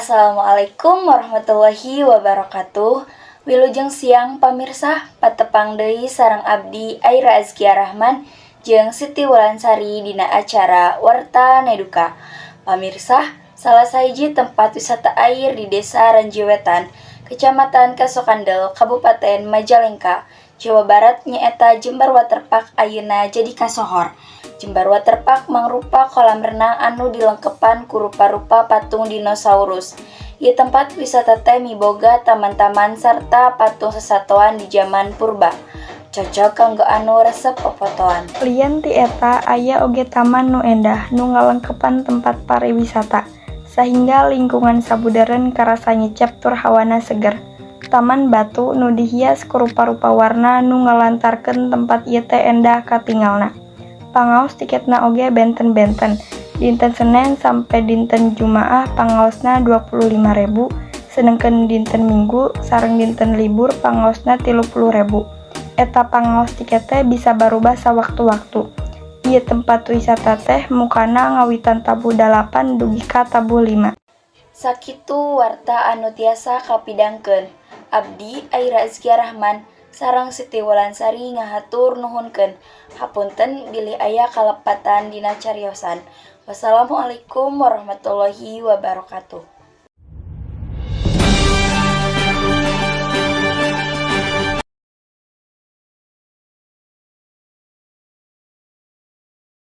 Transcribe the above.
Assalamualaikum warahmatullahi wabarakatuh. Wilujeng siang, pamirsa, patepang deui sareng abdi, Aira Azkia Rahman, jeung Siti Wulansari dina acara Warta Neduka. Pamirsa, salah sahiji tempat wisata air di Desa Ranjiwetan, Kecamatan Kasokandel, Kabupaten Majalengka, Jawa Barat, nyaeta Jembar Waterpark, ayeuna jadi kasohor. Jembar Waterpark mangrupa kolam renang anu dilengkepan ku rupa-rupa patung dinosaurus. Ieu tempat wisata teh miboga taman-taman sarta patung sasatoan di jaman purba. Cocok kanggo anu resep popotoan. Lian ti eta aya oge taman nu endah nu ngalengkepan tempat pariwisata, sahingga lingkungan sabudeureun karasa nyecep tur hawana seger. Taman batu nu dihias ku rupa-rupa warna nu ngalantarkeun tempat ieu teh endah katingalna. Pangaos tiketna oge benten-benten. Dinten Senen sampe dinten Jumaah pangaosna 25.000, sedengkeun dinten Minggu sareng dinten libur pangaosna 30.000. Eta pangaos tiket teh bisa barubah sawaktu-waktu. Ieu tempat wisata teh mukana ngawitan tabuh 8 dugi ka tabuh 5. Sakitu warta anu tiasa kapidangkeun. Abdi, Aira Azkia Rahman, sareng Siti Wulansari ngahatur nuhunkeun. Hapunten bilih aya kalepatan dina cariosan. Wassalamualaikum warahmatullahi wabarakatuh.